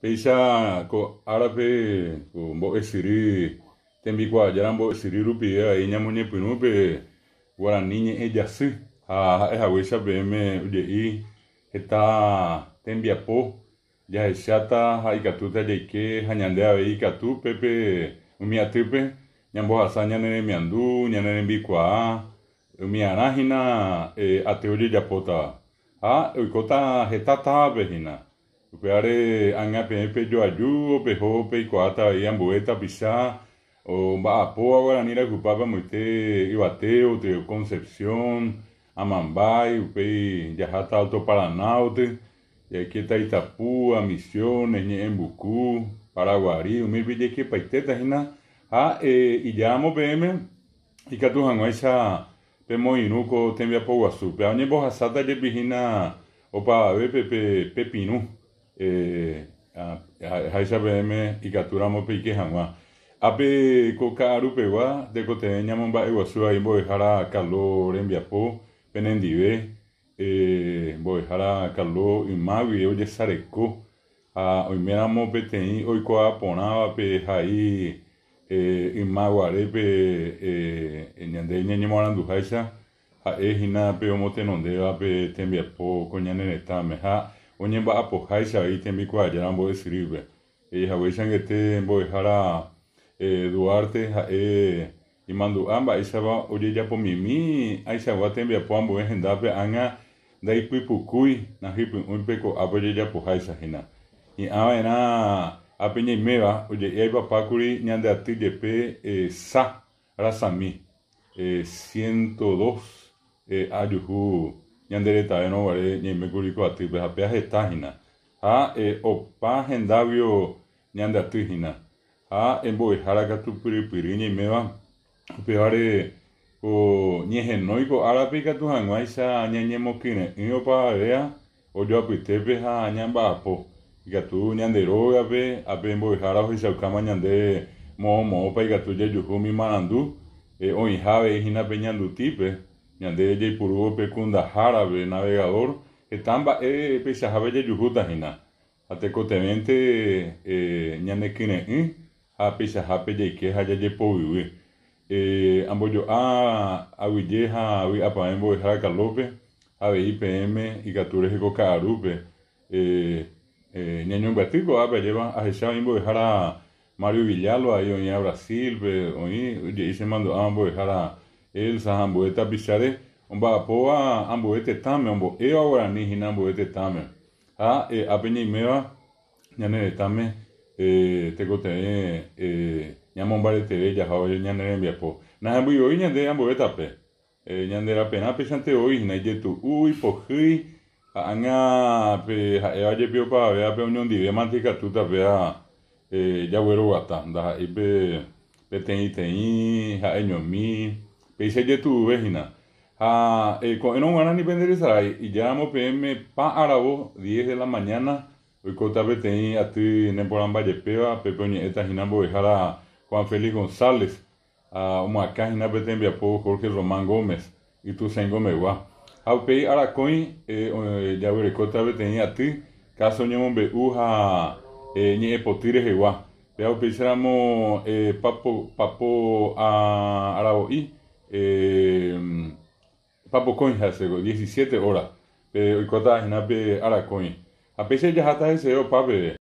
Péicha ko árape ko mbo'esyry tembikuaajára mbo'esyry rupive avei ñamoñepyrũ pe Guarani ñe'ẽ jasy ha ha'ehaguéicha peẽme oje'i heta tembiapo jahecháta ha ikatúta jaike ha ñande avei ikatu pépe umi atýpe ñambohasa ñane remiandu, ñane rembikuaa, umiarã hína aty ojejapótava ha oikóta heta távape hína. Upévare ág̃a peẽ pejoaju peho peikuaáta avei ambue tapicha omba'apóva guarani rayhupápe amoite yvate gotyo, Concepción, Amambái, upéi jaháta Alto Paraná gotyo, jaikéta Itapúa, Misiones, Ñe'ẽmbuku, Paraguari, umípe jaikepaitéta hína ha ijáramo peẽme ikatu hag̃uáicha Pemoirũ ko tembiapo guasúpe. Ha oñembohasáta jepi hína opavavépe pe pepirũ ha'eháicha peẽme ikatúramo peike hag̃ua. Ápe ko ka'aru pegua tekotevẽ ñamomba'eguasu avei mbo'ehára Kalo rembiapo penendive. Mbo'ehára Kalo yma guive ojesareko Ha oiméramo peteĩ oikuaa porãva pe hai yma guarépe ñande ñañemoaranduháicha, ha'e hína pe omotenondéva pe tembiapo ko ñane retãme ha oñemba'apoháicha avei tembikuaajára mbo'esyrýpe. He'ihaguéicha angete mbo'ehára Duarte ha'e Imandu'a mba'éichapa ojejapomimi ãichagua tembiapo ambue hendápe ág̃a ndaipypukúi nahypy'ũi pe ko'ápe ojejapoháicha hína. Hi'ã va'erã ápe ñaiméva oje'e aipapákuri ñande aty jepe sa rasami, 102 ajuhu ñande retavérõ guare ñaimékuri ko atýpe ha péa heta hína. Ha opa hendáguio ñande aty hína. Ha mbo'ehára katu pyrypyry ñaiméva, upévare ko ñehenói ko árape ikatu hag̃uáicha ñañemokyre'ỹ opavavéa ojoapytépe ha ñamba'apo. Ikatu ñande rógape, ápe mbo'ehára ohechaukáma ñande moõ moõpa ikatu jajuhu umi marandu oĩha avei hína pe ñandutípe, ñande jaipurúvo pe kundahárape, navegador, heta mba'e peichahápe jajuhúta hína. Ha tekotevẽnte ñanekyre'ỹ ha peichahápe jaike ha jajepovyvy. Ambojo'a aguyje ha vy'apavẽ mbo'ehára Kalópe, ha avei peẽme ikatu rehe ko ka'arúpe. Ñañombyaty ko'ápe ajépa ahecha oĩ mbo'ehára Mario Villalba avei oĩva Brasil-pe, oĩ oje'i chemandu'áva mbo'ehára Elsa ha ambue tapicháre omba'apóva ambue tetãme, ombo'éva guarani hína ambue tetãme. Ha ápe ñaiméva ñane retãme tekotevẽ ñamombareteve jahávo ñane rembiapo. Nahembýi voi ñande ambue tape. Ñande raperã péichante voi hína ijetu'u, ipohýi ha ág̃a pe ha'éva jepi opavavévape oñondive mante ikatúta péva jagueroguata. Ndaha'éi pe peteĩteĩ ha'eñomi, péicha ijetu'uve hína. Ha ko'ẽrõ g̃uarã ni penderesarái, ijáramo peẽme pa aravo, diez de la mañana, oikóta peteĩ aty neporãmba jepéva, pépe oñe'ẽta hína mbo'ehára Juan Félix González, ha omoakã hína pe tembiapo Jorge Román Gómez, Ytũsãingomegua. Ha upéi arakõi jaguerekóta peteĩ aty káso ñemombe'u ha ñe'ẽpoty rehegua. Péva upéicharamo papo papo aravo'i papokõi ha'eseko, diecisiete hora, pe oikóta hína pe arakõi. Ha péicha jaháta heseve opa peve.